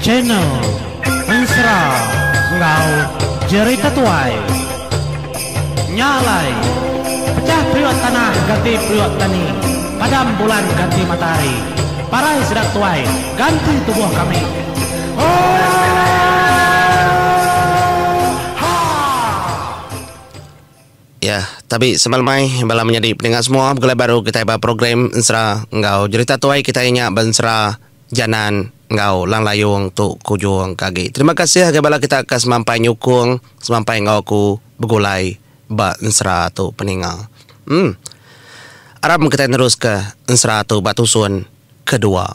Channel Ensera enggau Jerita Tuai. Nya alai, pecah periuk tanah ganti periuk tani, padam bulan ganti matahari, parai sida tuai ganti tubuh kami. Oohaa! Ya, tabi semelemai bala menyadi peninga semua begulai baru kitai ba program ensera enggau jerita tuai kitai nya ba ensera Janan enggau Lang Layung tu kujung ke agi. Terima kasih agai bala kita ke semampai nyukung semampai enggau aku begulai ba ensera tu peninga. Em. Aram kitai neruska ensera tu ba tusun kedua.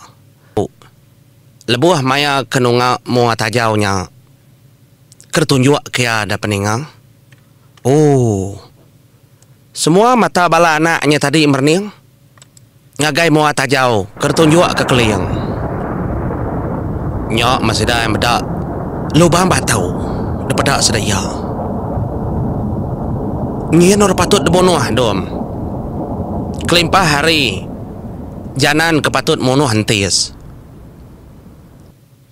Lebuh maya ke nunga mua tajau nya ke ditunjuk ke iya da peninga. Ooh. Semua mata bala anak nya tadi merening ngagai mua tajau ke ditunjuk ke Keling. Nya meh sida meda lubang batu dipeda sida iya. Nyin orang patut dibunuh dom. Kelimpah ari janan ke patut munuh entis.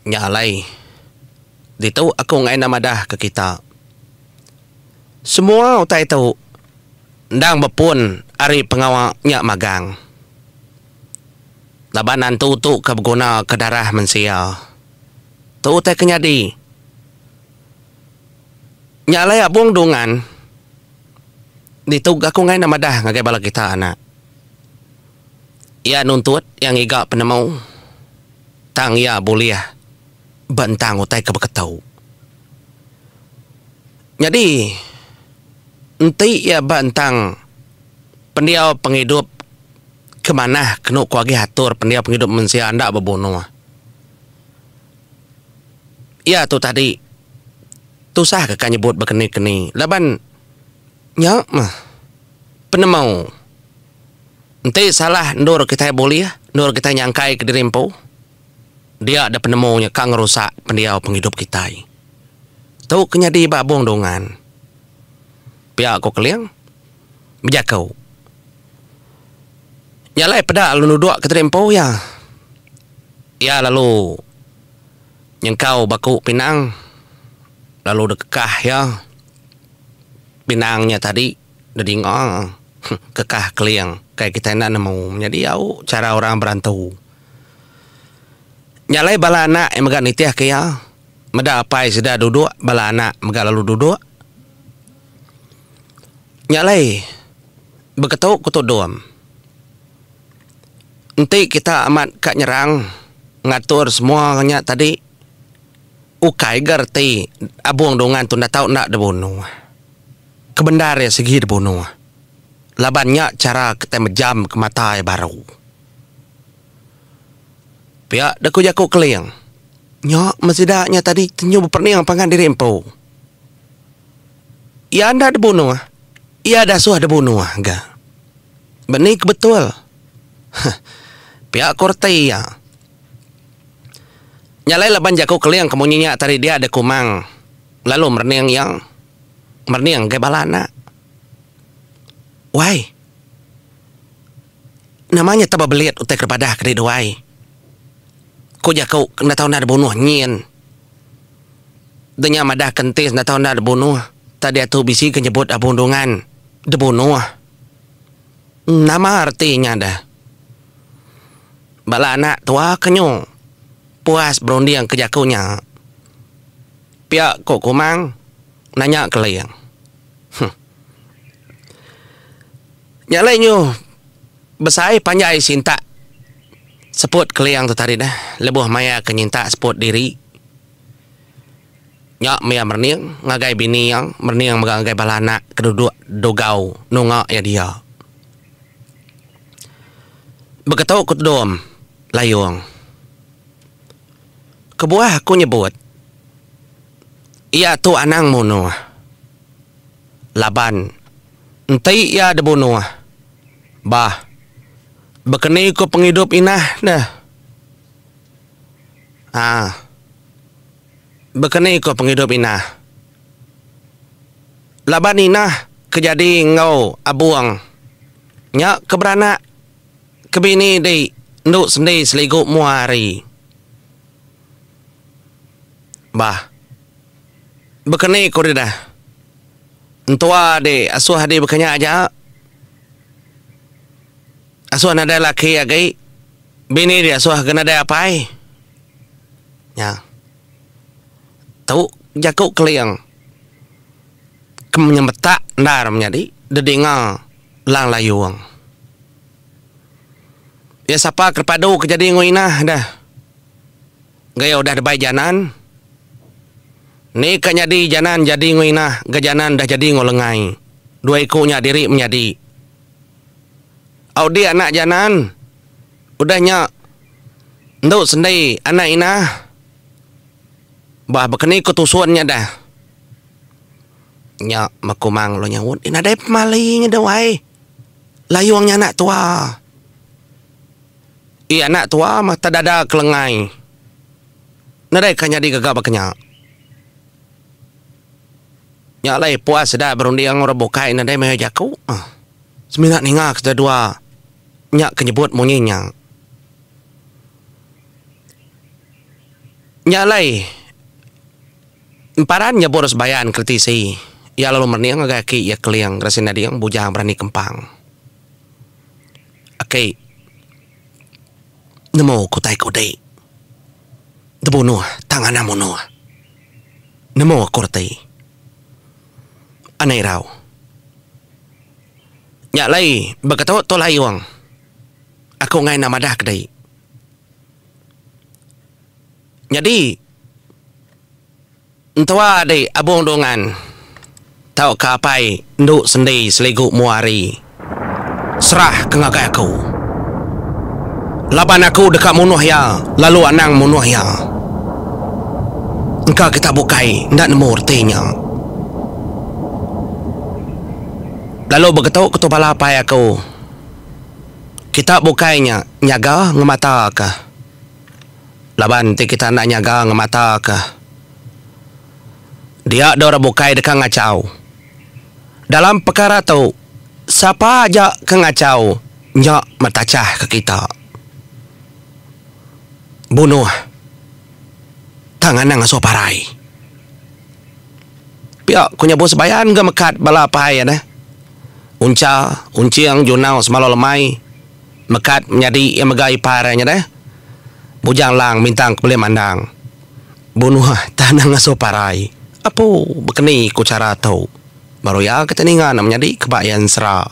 Nya alai ditu aku enggai enda madah ke kita. Semua utai tu endang bepun ari pengawa nya magang. Laban antu tu ke begunaka darah mensia. Tu utai ke nyadi. Nya alai Abung Dungan ditu ga aku enggai enda madah ngagai bala kita anak. Iya nuntut, iya ngiga penemu tang iya bulih ba entang utai ke beketu. Nyadi, enti iya ba entang pendiau pengidup ke manah kenu ku agih atur pendiau pengidup mensia enda bebunuh. Iya tu tadi tusah ke ka nyebut bekeni-keni laban nya meh penemu. Enti salah endur kitai bulih, endur kitai nyangkai kediri empu. Dia da penemu nya ka ngerusak pendiau pengidup kitai. Tu ke nyadi ba Abong Dungan. Pia ku Keling bejaku. Nya alai peda lalu nuduk ke tadi empu iya. Iya lalu nyengkau baku pinang lalu dikekah iya pinang nya tadi dedinga kekah Keling kai kitai enda nemu nyadi au chara orang berantu. Nya alai bala anak iya mega nitihka iya. Meda apai sida duduk, bala anak mega lalu duduk. Nya alai beketu ku Tudum. Enti kita amat ka nyerang ngatur semua nya tadi ukai ga reti Abung Dungan tu enda tau enda dibunuh. Kebendar iya sigi dibunuh laban nya chara kitai mejam ke mata iya baru. Pia deh ku jaku Keling. Nya meh sida nya tadi tenyu bepening pangan diri empu. Iya enda dibunuh, iya dasuh dibunuh ga. Beni ke betul. Huh. Pia ku reti iya. Nya alai laban jaku Keling ke munyi nya tadi dia deh Kumang lalu merening iya. Merening ngagai bala anak. Wai. Nama nya tau bebelit utai ke dipadah ke duai. Ku jaku enda tau enda dibunuh nyin. Deh nya madah ke enti enda tau enda dibunuh tak diatu bisi ke nyebut Abung Dungan dibunuh. Nama reti nya deh. Bala anak tua ke nyu puas berunding ke jaku nya. Pia ku Kumang nanya Keling. Huh. Nya alai nyu besai panjai sintak seput Keling tu tadi neh lebuh maya ke nyintak seput diri. Nya maya merening ngagai bini iya, merening mega ngagai bala anak ke duduk dugau nunga iya dia. Beketu ku Tedom Layong. Kebuah aku nyebut iya tu anang munuh laban Enti iya dibunuh, bah, bekeni ku pengidup Inah deh? Aa. Bekeni ku pengidup Inah? Laban Inah ke jadi enggau Abung nya ke beranak ke bini di endu sendi seligu mua hari. Bah. Baka ni ku deh dah. Entua di asuh adi baka nya aja. Asuh nadai laki agi, bini di asuh ga nadai apai. Nya. Tu jaku Keling ke nyemetak endar menyadi dedinga Lang Layung. Iya sapa ke padu ke jadi enggau Inah deh. Gaya udah debai janan. Ni ka nyadi janan jadi enggau Inah ga janan dah jadi enggau Lengai. Dua iku nya diri menyadi. Au di anak janan udah nya endu sendi anak Inah. Bah bekeni ku tusun nya dah. Nya mekumang lalu nyaut nadai pemali nya deh wai. Layung nya anak tua. Iya anak tua mah tedada kelengai. Nadai ka nyadi gaga baka nya. Nya alai puas sida berunding orang bukai nadai mayuh jaku. Semina ninga ke sida dua nya ke nyebut munyi nya. Nya alai emparan nyebur sebayan ke tisi iya lalu merening ngagai aki iya Keling Gerasi Nading Bujang Berani Kempang. Aki nemu ku utai ku udi tebunuh tang anang munuh. Nemu aku reti. Anang irau. Nya alai beketu tu layung aku enggai enda madah ke dei. Nyadi Entua adi Abung Dungan tauka apai endu sendi seligu mua hari serah ke ngagai aku. Laban aku deka munuh iya lalu anang munuh iya. Engka kita bukai enda nemu reti nya. Lalu begetu ketu bala apai aku, kita bukai nya nyaga ngemataka. Laban enti kita enda nyaga ngemataka dia deh orang bukai deka ngachau. Dalam pekara tu, sapa aja ke ngachau nya metachahka kita. Bunuh tang anang ngasuh parai. Pia ku nyebut sebayan ga mekat bala apai iya neh. Uncha, Unching, Junau semalau lemai. Mekat menyadi iya mega ipar iya nya deh. Bujang Lang mintang ke Belim Andang. Bunuh tanah ngasuh parai. Apu bekeni ku chara tu. Baru iya kita ninga ne menyadi ke ba iya ensera.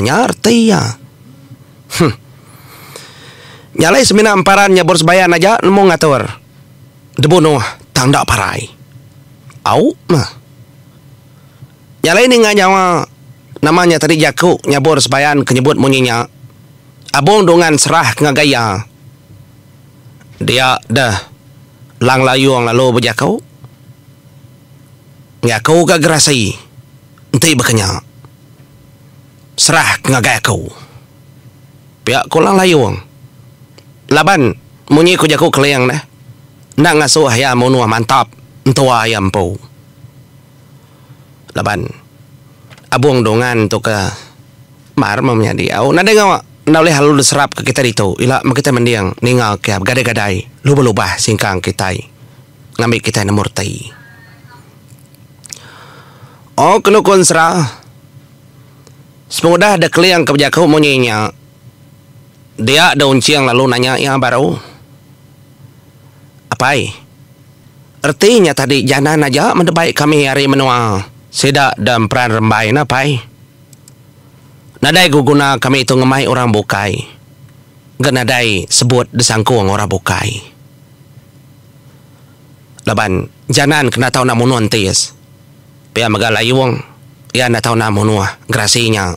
Nya reti iya. Huh. Nya alai semina emparan nyabur sebayan aja nemu ngatur. Dibunuh tang enda parai. Au meh. Nya alai ninga nyawa nama nya tadi jaku nyabur sebayan ke nyebut munyi nya. Abong Dungan serah ke ngagai iya. Dia deh Lang Layung lalu bejaku. Ngaku ga gerasi enti baka nya. Serah ke ngagai aku. Pia ku Lang Layung. Laban munyi ku jaku Keling deh enda ngasuh iya munuh mantap entua iya empu. Laban Abung Dungan tu ke mar meh menyadi au nadai ngawa enda ulih lalu diserap ke kitai ditu ila meh kitai mending ninga ke begadai gadai lubah lubah singkang kitai ngambi kitai nemu reti. Oh kenu ku ensera sepengudah deh keling ke bejaku munyi nya dia deh Unching lalu nanya iya baru. Apai. Reti nya tadi janan aja meh debai kami ari menua sida da emperan rembai ne apai. Nadai gu guna kami tu ngemai orang bukai ga nadai sebut disangkung orang bukai. Laban janan kena tau enda munuh entis pia mega layung iya enda tau enda munuh gerasi nya.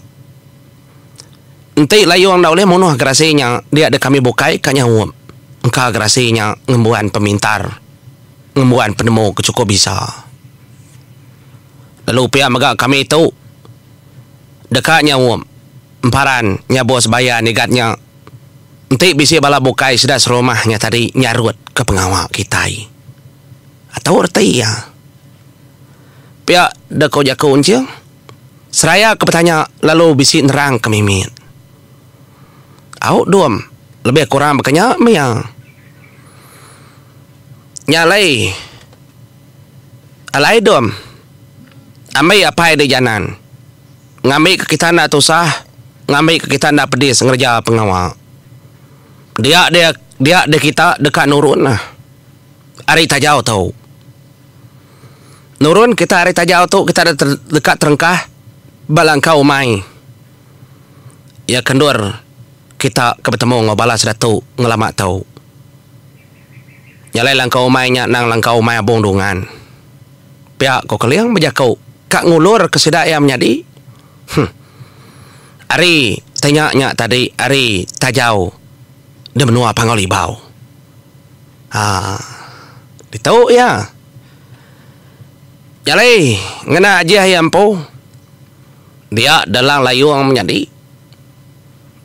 Enti layung enda ulih munuh gerasi nya dia deh kami bukai ka nyaup engka gerasi nya ngembuan pemintar. Ngembuan penemu ke chukup bisa. Lalu pia mega kami tu deka nyaup emparan nyabur sebaya nigat nya enti bisi bala bukai sida serumah nya tadi nyarut ke pengawa kitai. Atau reti iya. Pia deka jaku Unching seraya ke betanya lalu bisi nerang ke mimit. Au dum lebih kurang baka nya mih iya. Nya alai. Alai dom. Ambi apai di janan. Ngambi ke kita enda tusah, ngambi ke kita enda pedis ngereja pengawa. Dia dia dia deh kita deka nurun ari tajau tu. Nurun kita ari tajau tu kita deka terengkah ba langkau umai. Iya ke endur kita ke betemu enggau bala sida tu ngelama tu. Nya alai langkau umai nya endang langkau umai Abong Dungan. Pia ko Keling bejaku ka ngulur ke sida iya menyadi. Huh. Ari tanya nya tadi ari tajau di menua Panggau Libau. Haa. Ditu iya. Nya alai ngena ajih iya empu dia Delang Layung menyadi.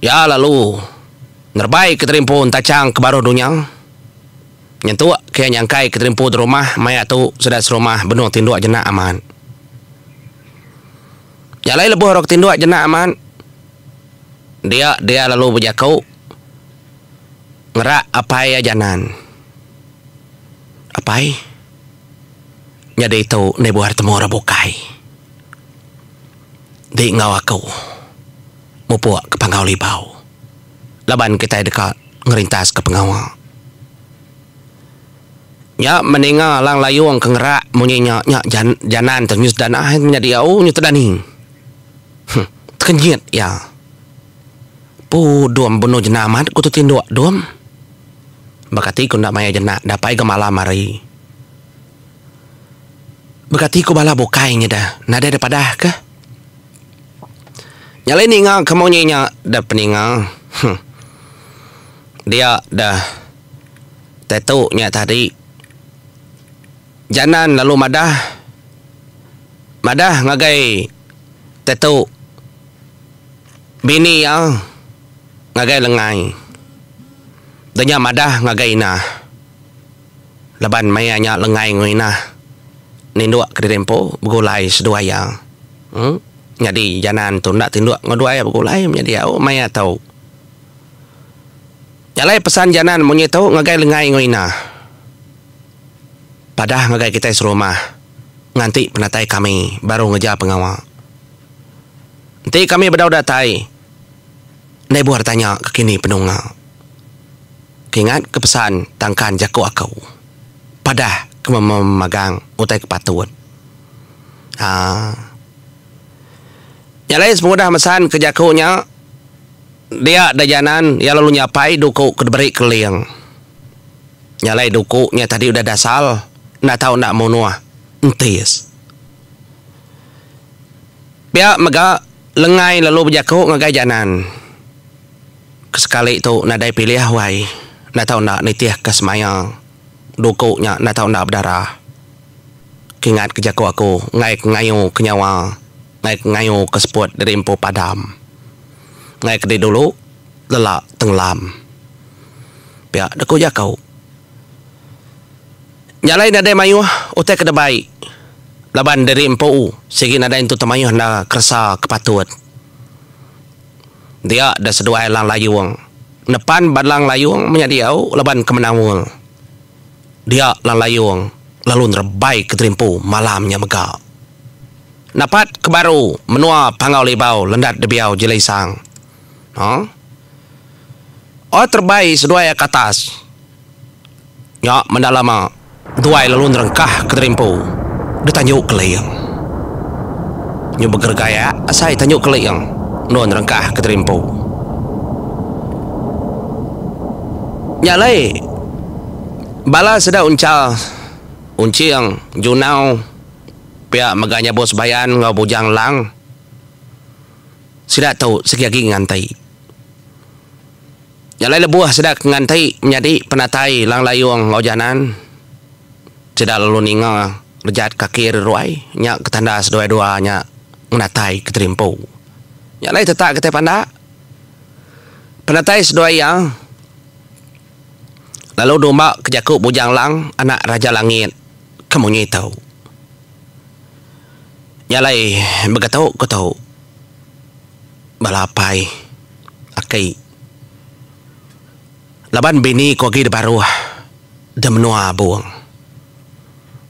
Iya lalu nerebai ke terimpu entachang ke baruh dunya. Nyentuk ke iya nyangkai ke terimpu derumah maya tu sida serumah benung tinduk jenak amat. Nya alai lebuh orang ke tinduk jenak amat dia dia lalu bejaku ngerak apai iya Janan. Apai, nyadi tu ndai buah temu orang bukai. Di enggau aku mupuk ke Panggau Libau laban kitai deka ngerintaska pengawa. Nya meninga Lang Layung ke ngerak munyi nya nya janan tu nyu sedanah menyadi au nyu tedani. Huh tekenyit iya. Pu dum benung jena amat ku tu tinduk dum. Baka ti ku enda maya jenak dapai ga malam hari. Baka ti ku bala bukai nya dah nadai da padah kah. Nya alai ninga ke munyi nya da peninga. Huh. Dia dah tetu nya tadi. Janan lalu madah madah ngagai tetu bini iya ngagai Lengai. Da nya madah ngagai Inah. Laban maya nya Lengai enggau Inah ninduk kediri empu begulai seduai iya. Em nyadi janan tu enda tinduk enggau duai iya begulai menyadi au maya tu. Nya alai pesan janan munyi tu ngagai Lengai enggau Inah. Padah ngagai kitai serumah nganti penatai kami baru ngereja pengawa. Enti kami bedau datai ndai buah ditanya ke kini penunga. Kingat ke pesan tangkan jaku aku. Padah ke memagang utai ke patut. Haa. Nya alai sepengudah mesan ke jaku nya, dia da janan iya lalu nyapai duku ke diberi Keling. Nya alai duku nya tadi udah dasal enda tau enda munuh entis. Pia mega Lengai lalu bejaku ngagai janan. Ke sekali tu nadai pilih wai enda tau enda nitih ke semaya duku nya enda tau enda bedarah. Kingat ke jaku aku enggai ke ngayu ke nyawa enggai ke ngayu ke seput diri empu padam. Enggai ke di dulu lela tenggelam. Pia deh ku jaku. Nya alai nadai mayuh utai ke debai laban diri empu sigi nadai entu temayuh enda keresa ke patut. Dia deh seduai Lang Layung. Nepan ba Lang Layung menya diau laban ke menaul. Dia Lang Layung lalu nerebai ke Terimpu malam nya mega. Napat ke baru menua Panggau Libau Lendat Debiau Jilai Sang. Ha. Oh terebai seduai ke atas. Nya menda lama, duai lalu nerengkah ke terimpu di tanju Keling. Nyu begeregayak asai tanju Keling endur nerengkah ke terimpu. Nya alai bala sida Uncha, Unching, Junau pia mega nyabut sebayan enggau Bujang Lang sida tu sigi agi nganti. Nya alai lebuh sida ke nganti menyadi penatai Lang Layung enggau Janan, sida lalu ninga rejat kaki ari ruai nya ke tanda seduai dua nya ngenatai ke terimpu. Nya alai tetak kitai pandak penatai seduai iya lalu dumba ke jaku Bujang Lang anak Raja Langit ke munyi tu. Nya alai begetu ke tu. Bala apai aki laban bini ku agi da baruh da menua abung.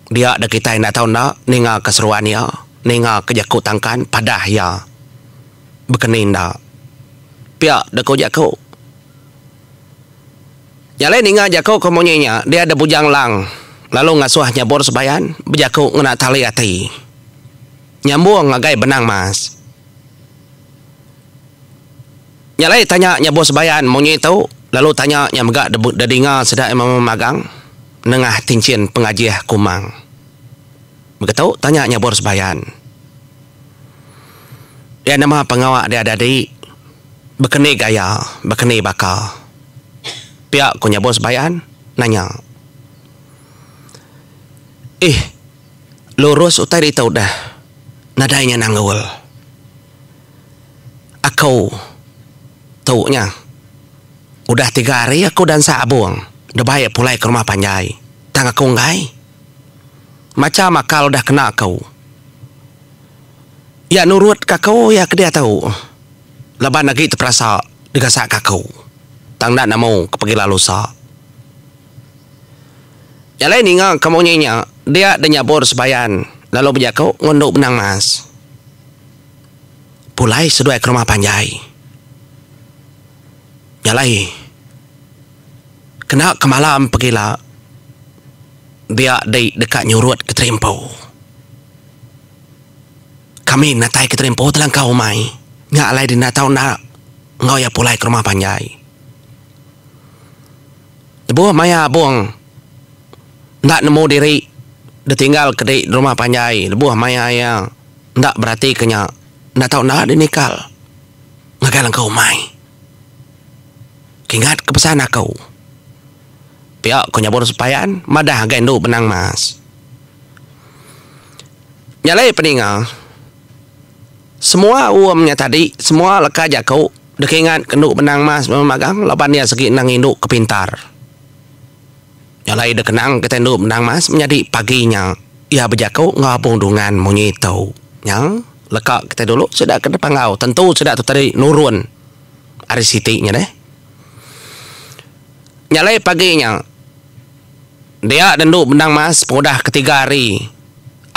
Dia deh kitai enda tau enda ninga ke seruan iya, ninga ke jaku tangkan padah iya. Bekeni enda. Pia deh ku jaku. Nya alai ninga jaku ke munyi nya, dia deh Bujang Lang lalu ngasuh nyabur sebayan bejaku ngena tali ati. Nyambung ngagai Benang Mas. Nya alai tanya nyabur sebayan munyi tu lalu tanya nya mega dedinga sida iya memagang nengah tinchin pengajih Kumang. Begitu tanya nyabur sebayan. Iya nama pengawa dia dadi bekeni gaya bekeni baka. Pia ku nyabur sebayan nanya. Ih lurus utai ditu deh nadai nya nanggul. Aku tu nya. Udah tiga hari aku dansa abung debai pulai ke rumah panjai tang aku enggai. Macham akal udah kena aku. Iya nurut ka aku iya ke diatu laban agi teperasa digasak ka aku tang enda nemu ke pegila lusa. Nya alai ninga ke munyi nya dia deh nyabur sebayan lalu bejaku ngundu benang mas. Pulai seduai ke rumah panjai. Nya alai kena ke malam pegila dia dei deka nyurut ke terimpu. Kami natai ke terimpu telangkau umai. Nya alai denda tau enda enggau iya pulai ke rumah panjai. Lebuh maya abung enda nemu diri ditinggal ke di rumah panjai lebuh maya iya Enda beratika nya, enda tau enda dinikal ngagai langkau umai. Kingatka pesan aku. Pia ku Nyabur Sepayan madah ngagai endu Benang Mas. Nya alai peninga, semua um nya tadi, semua leka jaku dikingatka endu Benang Mas memagang laban iya sigi endang indu ke pintar. Nya alai dek kenang kitai endu Benang Mas menyadi pagi nya iya bejaku enggau Abong Dungan munyi tu. Nya leka kitai dulu sida ke dipanggau tentu sida tu tadi nurun ari siti nya deh. Nya alai pagi nya dia deh endu Benang Mas pengudah ketiga hari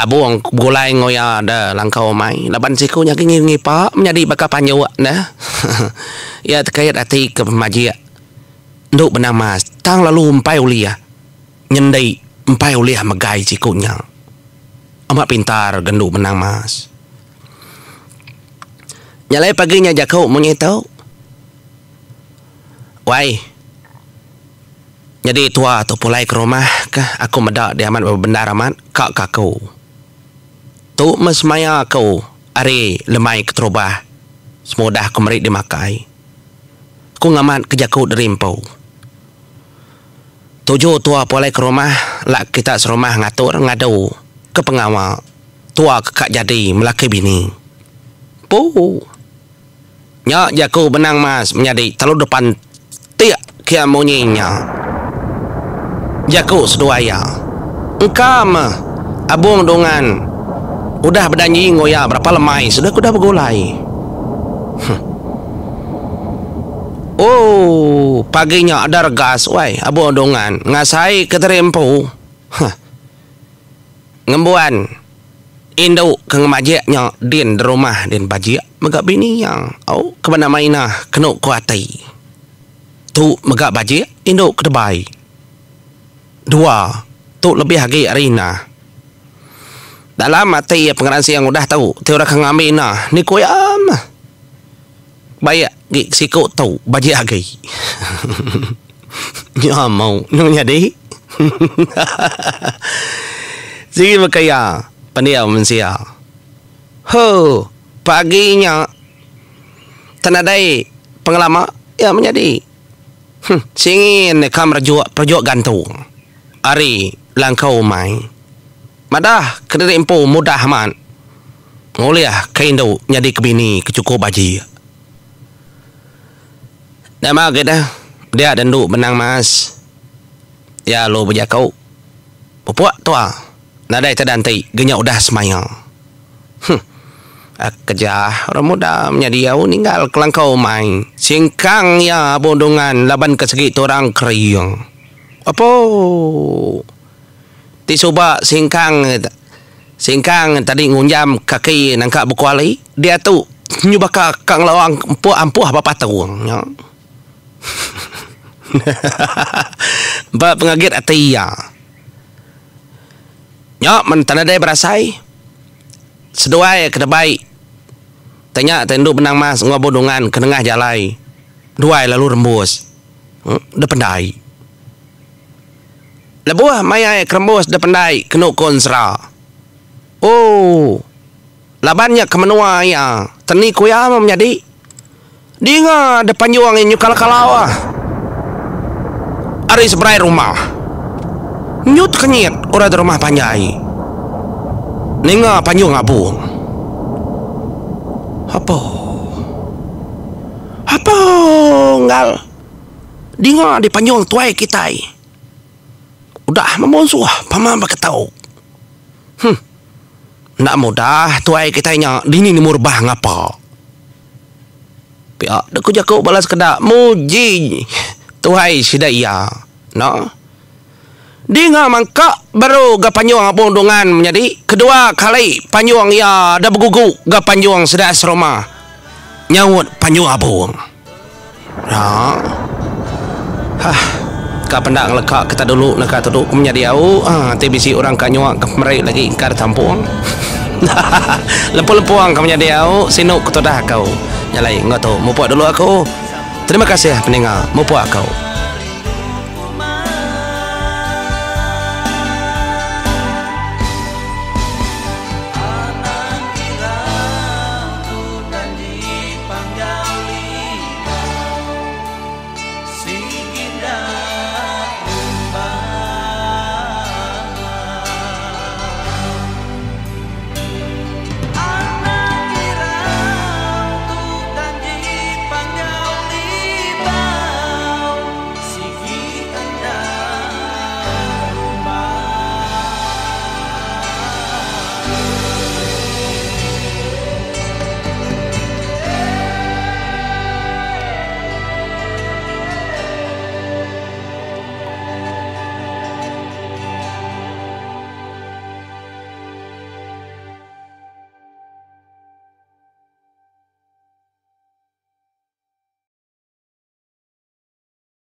Abong begulai enggau iya de langkau umai laban siku nya agi ngipa menyadi baka panjuk deh. Iya tekait ati ke pemajik. Endu benang mas tang lalu empai ulih nyendi empai ulih megai siku nya. Amat pintar ga endu benang mas. Nya alai pagi nya jaku munyi tu. Wai nyadi tua tu pulai ke rumah kah aku meda dia amat bebendar amat ka ke aku. Tu meh semaya aku ari lemai keterubah semudah aku meri dimakai. Ku ngamat ke jaku diri empu. Tuju tua pulai ke rumah la kita serumah ngatur ngadu ke pengawa tua ke ka jadi melaki bini. Puu. Nya jaku Benang Mas menyadi telalu depan tik kia munyi nya. Jaku seduai iya. Engka meh Abung Dungan udah bedanji enggau iya berapa lemai sudah ke udah begulai. Huh. Ooh, pagi nya ada regas wai Abung Dungan ngasai ke diri empu. Huh. Ngembuan indu ke ngemajik nya din derumah din bajik mega bini iya. Au ke benama Inah kenu ku ati. Tu mega bajik indu ke debai. Dua, tu lebih agi ari Inah. Dalam ati iya pengeransing udah tu ti orang ke ngambi Inah ni ku iya meh. Baik agi siku tu bajik agi. Nya mau nyu nyadi. Sigi baka iya pendiau mensia. Huh pagi nya tenadai pengelama iya menyadi. Huh singin ka merejuk perejuk gantung ari langkau umai. Madah kediri empu mudah amat ngulih ke indu nyadi ke bini ke chukup bajik. Nama agi deh dia deh endu benang mas. Iya lalu bejaku, Pupuk tua nadai teda enti genya udah semaya. Huh. Kejah orang muda menyadi au ninggal kelangkau umai. Singkang iya abung dungan laban ke segi tu orang kering. Apo. Ti suba singkang singkang tadi ngunjam kaki nangka buku ali, diatu nyu baka ka ngelawang empuh ampuh ba patung nya. Ba pengagit ati iya. Nya men tanda dai berasai seduai ke debai te nya te endu benang mas enggau budungan ke nengah jalai duai lalu rembus dep pendai. Lebuh maya iya ke rembus dep pendai kenu ko ensera. Ooh. Laban nya ke menua iya teni ku iya meh menyadi. Dinga dep panjung iya nyukal kalau ah. Ari seberai rumah. Nyu tekenyit orang da rumah panjai. Ninga panjung abung. Apo. Apo enggal. Dinga dipanjung tuai kitai. Udah memunsuh pama beketu. Huh. Enda mudah tuai kitai nya dini nemu rebah ngapa. Pia dek ku jaku bala sekeda muji tuai sida iya. No. Dinga mangka baru ga panjung abung dungan menyadi kedua kali panjung iya da begugu ga panjung sida serumah nyaut panjung abung. Nya. Hah. Ka penda ngeleka kita dulu naka tu ku menyadi au ha ti bisi orang ka nyua ke pemeri lagi engka ditampung. Hahaha. Lempung-lempung ka menyadi au sinu ku tudah aku. Nya alai enggau tu mupuk dulu aku. Terima kasih peninga mupuk aku.